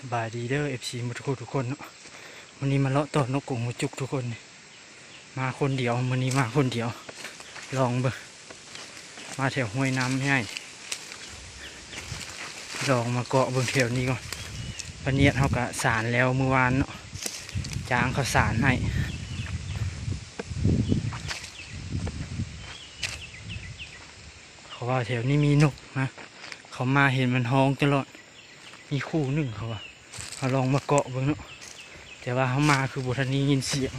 ສະບາຍດີເດີ ເອັຟຊີ ໝົດທຸກຄົນເນາະ. ມື້ນີ້ມາເລາະຕໍ່ນົກກົງຫົວຈຸກທຸກຄົນ. ມາຄົນດຽວ ມື້ນີ້ມາຄົນດຽວ. ລອງເບິ່ງ ມາແຖວຫ້ວຍນ້ຳໃຫຍ່ ລອງມາເກາະເບິ່ງແຖວນີ້ກ່ອນ. ພະນຽດເຮົາກະສານແລ້ວມື້ວານເນາະ ຈ້າງເຂົາສານໃຫ້. ເຂົາວ່າແຖວນີ້ມີນົກນະ ເຂົາມາເຫັນມັນຮ້ອງຕະຫຼອດ. ມີຄູ່ໜຶ່ງເຂົາວ່າ ເຮົາລອງມາເກາະເບິ່ງເນາະ ແຕ່ວ່າເຮົາມາຄືບໍ່ທັນໄດ້ຍິນສຽງ.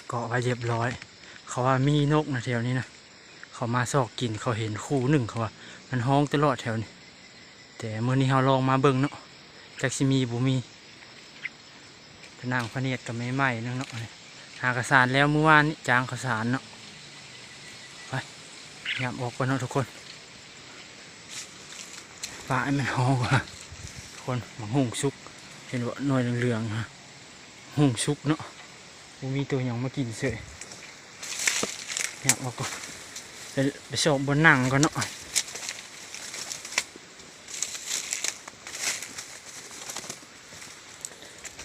ເກາະໄວ້ຮຽບຮ້ອຍ. ເຂົາວ່າມີນົກນະແຖວນີ້ນະ ເຂົາມາຊອກກິນ ເຂົາເຫັນຄູ່ໜຶ່ງ ເຂົາວ່າມັນຮ້ອງຕະຫຼອດແຖວນີ້. ແຕ່ມື້ນີ້ເຮົາລອງມາເບິ່ງເນາະ ຈັກຊິມີບໍ່ມີ. ໄປນັ່ງພະເນດກັບແມ່ໃໝ່ໜຶ່ງເນາະ. ຫາກະສານແລ້ວມື້ວານນີ້ ຈ້າງເຂົາສານເນາະ. ໄປ ຫຍັບອອກກ່ອນເນາະທຸກຄົນ. ປາໃຫ້ມັນຮ້ອງກ່ອນ ທຸກຄົນ. ໝາກຫຸ່ງສຸກ ເຫັນບໍ່ ໜ່ວຍເຫຼືອງໆ ຫຸ່ງສຸກເນາະ. ບໍ່ມີໂຕຫຍັງມາກິນເສີຍ. ຫຍັບອອກກ່ອນ ໄປ ໄປຊອກບ່ອນນັ່ງກ່ອນເນາະ.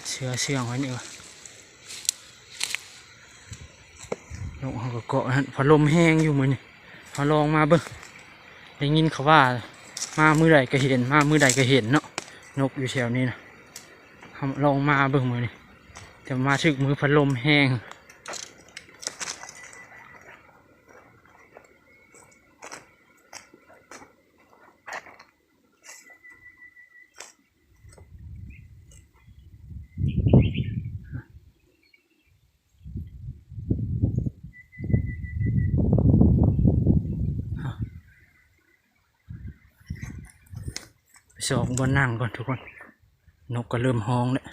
ເຊື່ອເຊື່ອງໄວ້ນີ້ວ່າ ນົກເຮົາກະເກາະຫັ້ນ. ພັດລົມແຮງຢູ່ມື້ນີ້ ເຮົາລອງມາເບິ່ງ. ໄດ້ຍິນເຂົາວ່າມາມື້ໃດກະເຫັນ ມາມື້ໃດກະເຫັນເນາະ ນົກຢູ່ແຖວນີ້ນະ. ເຮົາລອງມາເບິ່ງມື້ນີ້ ແຕ່ມາຖືກມື້ພັດລົມແຮງ. ໄປຊອກບ່ອນນັ່ງກ່ອນທຸກຄົນ. ນົກກະເລີ່ມຮ້ອງແລ້ວ.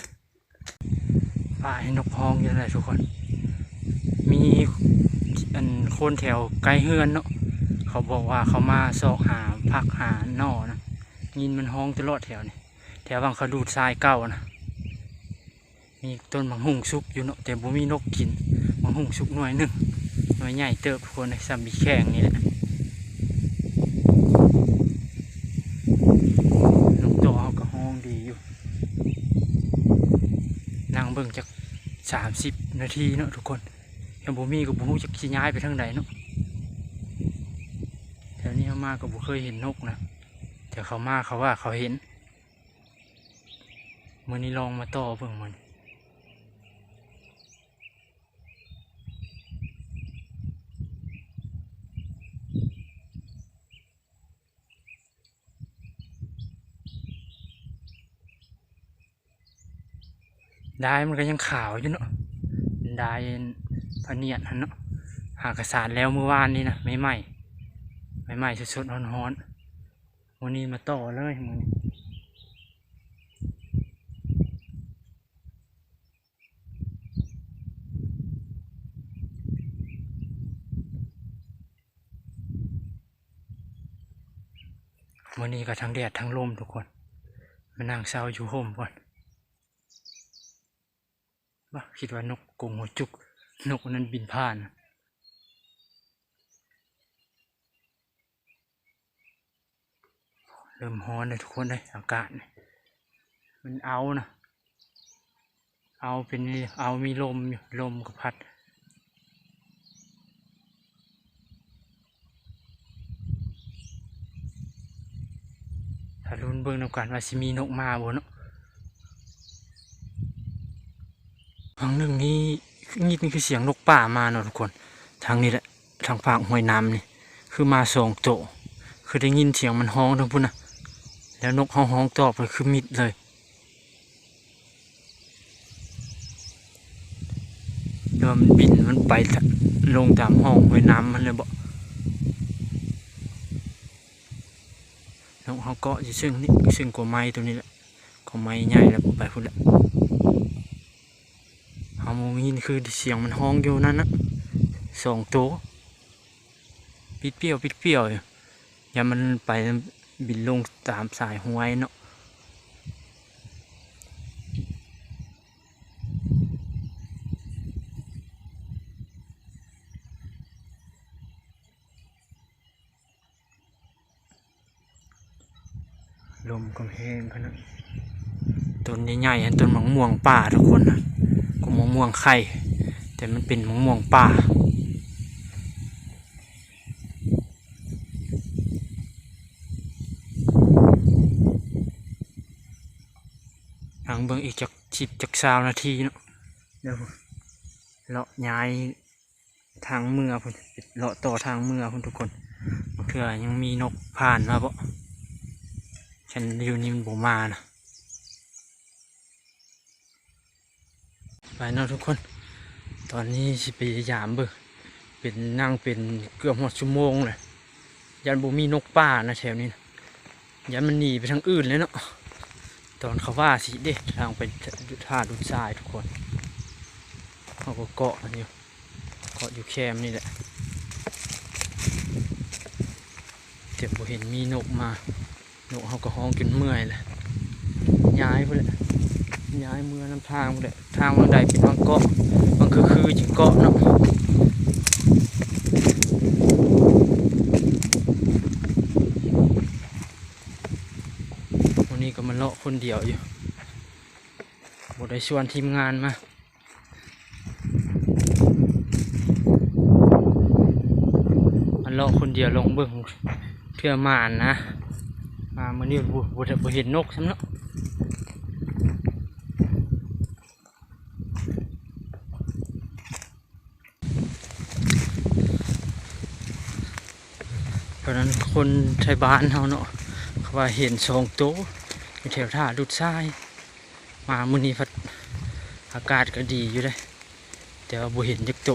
ປາໃຫ້ນົກຮ້ອງຢູ່ແຫຼະທຸກຄົນ. ມີອັນຄົນແຖວໃກ້ເຮືອນເນາະ ເຂົາບອກວ່າເຂົາມາຊອກຫາຜັກຫາໜໍ່ນະ ຍິນມັນຮ້ອງຕະຫຼອດແຖວນີ້ ແຖວຫວ່າງເຂົາດູດຊາຍເກົ່ານະ. ມີຕົ້ນໝາກຫຸ່ງສຸກຢູ່ເນາະ ແຕ່ບໍ່ມີນົກກິນ. ໝາກຫຸ່ງສຸກໜ່ວຍໜຶ່ງ ໜ່ວຍໃຫຍ່ເຕີບທຸກຄົນເອີຍ ສ່ຳໝີແຂ້ງນີ້ແຫຼະ. ນົກຕໍ່ເຮົາກະຮ້ອງດີຢູ່. ນັ່ງເບິ່ງຈັກສາມສິບນາທີເນາະທຸກຄົນ. ຄັນບໍ່ມີກະບໍ່ຮູ້ຈັກຊິຍ້າຍໄປທາງໃດເນາະ. ແຖວນີ້ເຮົາມາກະບໍ່ເຄີຍເຫັນນົກນະ ແຕ່ເຂົາມາເຂົາວ່າເຂົາເຫັນ. ມື້ນີ້ລອງມາຕໍ່ເບິ່ງມື້ນີ້. ດາຍມັນກະຍັງຂາວຢູ່ເນາະ ດາຍພະນຽດຫັ້ນເນາະ. ຫາກະສານແລ້ວມື້ວານນີ້ນະ ໃໝ່ໆ ໃໝ່ໆ ສົດໆ ຮ້ອນໆ. ມື້ນີ້ມາຕໍ່ເລີຍມື້ນີ້. ມື້ນີ້ກະທັງແດດທັງລົມທຸກຄົນ. ມານັ່ງເຊົາຢູ່ຮົ່ມກ່ອນ. ບາ ຄິດວ່ານົກກົງຫົວຈຸກ ນົກອັນນັ້ນບິນຜ່ານ. ເລີ່ມຮ້ອນແລ້ວທຸກຄົນເອີຍ ອາກາດນີ້ ມັນເອົານະ ເອົາເປັນ ເອົາມີລົມຢູ່ ລົມກະພັດ. ຖ້າລຸ້ນເບິ່ງນຳກັນວ່າຊິມີນົກມາບໍ່ເນາະ. ທາງໜຶ່ງນີ້ ຍິນຄືສຽງນົກປ່າມາເນາະທຸກຄົນ. ທາງນີ້ແຫຼະ ທາງຟາກຫ້ວຍນ້ຳນີ້ ຄືມາສອງໂຕ ຄືໄດ້ຍິນສຽງມັນຮ້ອງທາງພຸ້ນນະ ແລ້ວນົກເຮົາຮ້ອງຕອບ ຄືມິດເລີຍ. ແຕ່ວ່າມັນບິນ ມັນໄປ ລົງຕາມຮ່ອງຫ້ວຍນ້ຳຫັ້ນເລີຍບໍ. ນົກເຮົາເກາະຢູ່ເຊິ່ງນີ້ ເຊິ່ງກົວໄມ້ໂຕນີ້ແຫຼະ ກົວໄມ້ໃຫຍ່ແລ້ວໄປພຸ້ນແຫຼະ. ໝູຍິນຄືສຽງມັນຮ້ອງຢູ່ນັ້ນນະ ສອງໂຕ ປິດປ່ຽວ ປິດປ່ຽວຢູ່. ຢ້ານມັນໄປບິນລົງຕາມສາຍຫ້ວຍເນາະ. ລົມກໍແຮງຂະໜາດ. ຕົ້ນໃຫຍ່ໆ ອັນຕົ້ນໝາກມ່ວງປ່າທຸກຄົນນະ, ກໍໝາກມ່ວງໄຂ່ ແຕ່ມັນເປັນໝາກມ່ວງປ່າ. ຫາງເບິ່ງອີກຈັກສິບຈັກຊາວນາທີເນາະ. ດຽວເລາະຍ້າຍທາງເມືອພຸ້ນ, ເລາະຕໍ່ທາງເມືອພຸ້ນທຸກຄົນ. ບາງເທື່ອຍັງມີນົກຜ່ານມາເບາະ, ຄັນຢູ່ນີ້ມັນບໍ່ມານະ. ໄປເນາະທຸກຄົນ, ຕອນນີ້ຊິໄປຢາມເບິ່ງ, ເປັນ ນັ່ງເປັນເກືອບຮອດຊົ່ວໂມງແລ້ວ. ຢ້ານບໍ່ມີນົກປ່ານະແຖວນີ້ນະ, ຢ້ານມັນໜີໄປທາງອື່ນແລ້ວເນາະ. ຕອນເຂົາວ່າຊິເດ້ ທາງໄປທ່າດຸດຊາຍທຸກຄົນ, ເຮົາກໍເກາະມັນຢູ່ ເກາະຢູ່ແຄມນີ້ແຫຼະ, ແຕ່ບໍ່ເຫັນມີນົກມາ. ນົກເຮົາກໍຮ້ອງຈົນເມື່ອຍແຫຼະ, ຍ້າຍພຸ້ນແຫຼະ, ຍ້າຍເມືອນຳທາງພຸ້ນແຫຼະ. ທາງບາງໃດເປັນບາງເກາະ, ບາງຄືໆ ຈຶ່ງເກາະເນາະ. ມື້ນີ້ກໍມາເລາະຄົນດຽວຢູ່, ບໍ່ໄດ້ຊວນທີມງານມາ. ມາເລາະຄົນດຽວລອງເບິ່ງ ເທື່ອໝານນະ. ມາມື້ນີ້ບໍ່ ບໍ່ ບໍ່ເຫັນນົກຊ້ຳເນາະ. ຕອນນັ້ນຄົນໄທບ້ານເຮົາເນາະ ເຂົາວ່າເຫັນສອງໂຕຢູ່ແຖວທ່າດຸດຊາຍ. ມາມື້ນີ້ພັດອາກາດກໍດີຢູ່ເດ້, ແຕ່ວ່າບໍ່ເຫັນຈັກໂຕ.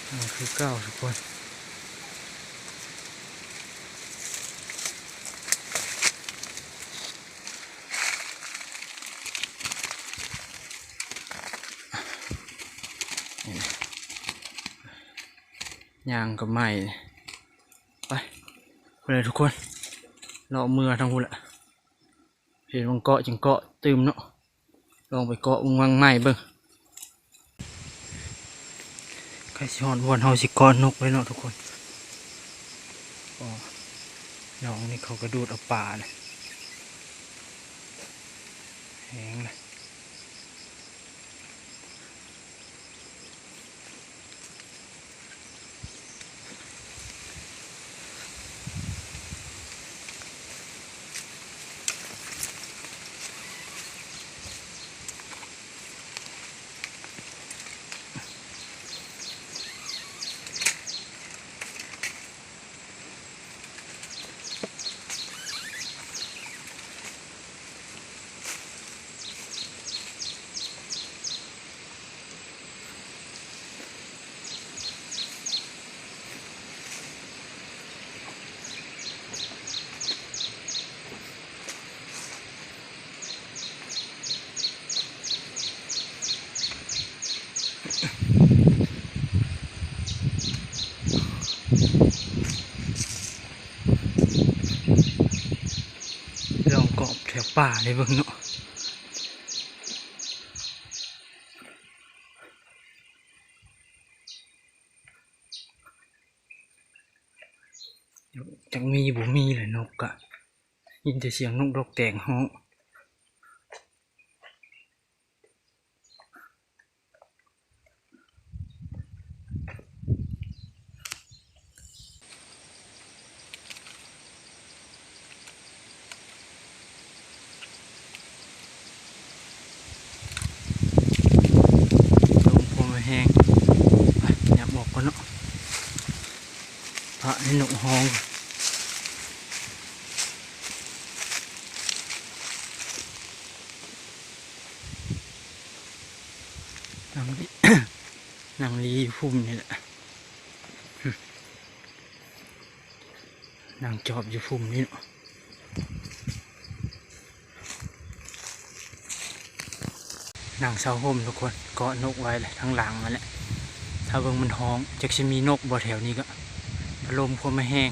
ອາ ຄືເກົ່າທຸກຄົນ. ຍ່າງກໍໄໝ້. ໄປ ພຸ້ນແຫຼະທຸກຄົນ, ເລາະເມືອທາງພຸ້ນແຫຼະ. ເຫັນບາງເກາະຈຶ່ງເກາະຕື່ມເນາະ, ລອງໄປເກາະບາງໄມ້ເບິ່ງ. ໃກ້ຊິຮອດບ່ອນເຮົາຊິເກາະນົກແລ້ວເນາະທຸກຄົນ. ອໍ ໜອງນີ້ເຂົາກະດູດເອົາປານະ, ແຮງນະ. ລອງເກາະແຖວປ່າໄດ້ເບິ່ງເນາະ. ຈັກມີບໍ່ມີແຫຼະນົກກະ ຍິນແຕ່ສຽງນົກດອກແຕກຮ້ອງ. ລົມກໍແຮງ, ໄປ ຫຍັບອອກກ່ອນເນາະ. ພະໃຫ້ນົກຮ້ອງ. ນັ່ງລີ ນັ່ງລີຢູ່ພຸ້ນນີ້ແຫຼະ ນັ່ງຈອບຢູ່ພຸ້ນນີ້ເນາະ ນັ່ງເຊົາຮົ່ມທຸກຄົນ ເກາະນົກໄວ້ແຫຼະ ທາງຫຼັງຫັ້ນແຫຼະ ຖ້າເບິ່ງມັນຮ້ອງ ຈັກຊິມີນົກບໍ່ແຖວນີ້ ກະພັດລົມຄວາມມາແຮງ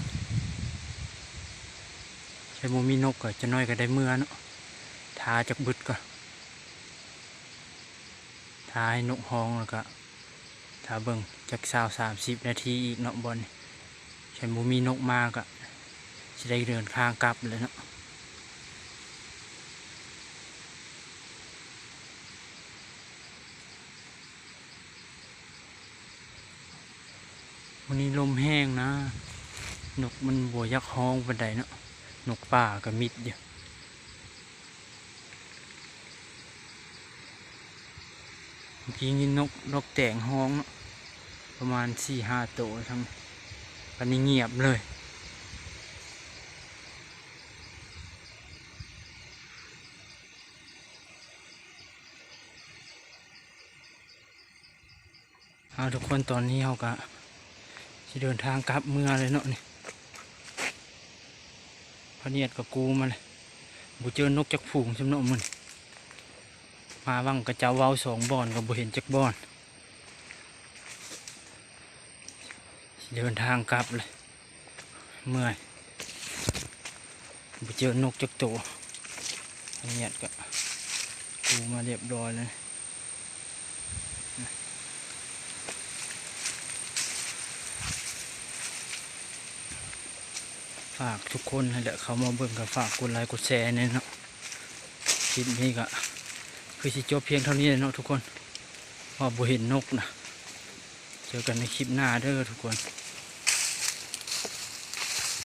ຄັນບໍ່ມີນົກກະຈັກໜ້ອຍກະໄດ້ເມືອເນາະ ຖ້າຈັກບຶດກ່ອນ ຖ້າໃຫ້ນົກຮ້ອງແລ້ວກະ ຖ້າເບິ່ງຈັກຊາວສາມສິບນາທີອີກເນາະ ບ່ອນນີ້ ຄັນບໍ່ມີນົກມາກະຊິໄດ້ເດີນທາງກັບແລ້ວເນາະ ມື້ນີ້ລົມແຮງນະ ນົກມັນບໍ່ຢາກຮ້ອງປານໃດເນາະ ນົກປ່າກະມິດຢູ່. ເມື່ອກີ້ຍິນນົກດອກແຕງຮ້ອງເນາະ ປະມານສີ່ຫ້າໂຕ ທາງ ບາດນີ້ງຽບເລີຍ ເອົາ ທຸກຄົນ ຕອນນີ້ເຮົາກະຊິເດີນທາງກັບເມືອເລີຍເນາະນີ້ ພະນຽດກະກູມາເລີຍ ບໍ່ເຈີນົກຈັກຝູງຊ້ຳເນາະມື້ນີ້ ມາຫວ່າງຂະເຈົ້າເວົ້າສອງບ່ອນກະບໍ່ເຫັນຈັກບ່ອນ ຊິເດີນທາງກັບເລີຍ ເມື່ອຍ ບໍ່ເຈີນົກຈັກໂຕ ພະນຽດກະກູມາລຽບຮ້ອຍແລ້ວ ຝາກທຸກຄົນຫັ້ນແຫຼະ ເຂົ້າມາເບິ່ງກະຝາກກົດໄລກົດແຊແດ່ເນາະ ຄລິບນີ້ກະຄືຊິຈົບພຽງເທົ່ານີ້ແຫຼະເນາະທຸກຄົນ ເພາະບໍ່ເຫັນນົກນະ ເຈີກັນໃນຄລິບໜ້າເດີທຸກຄົນ.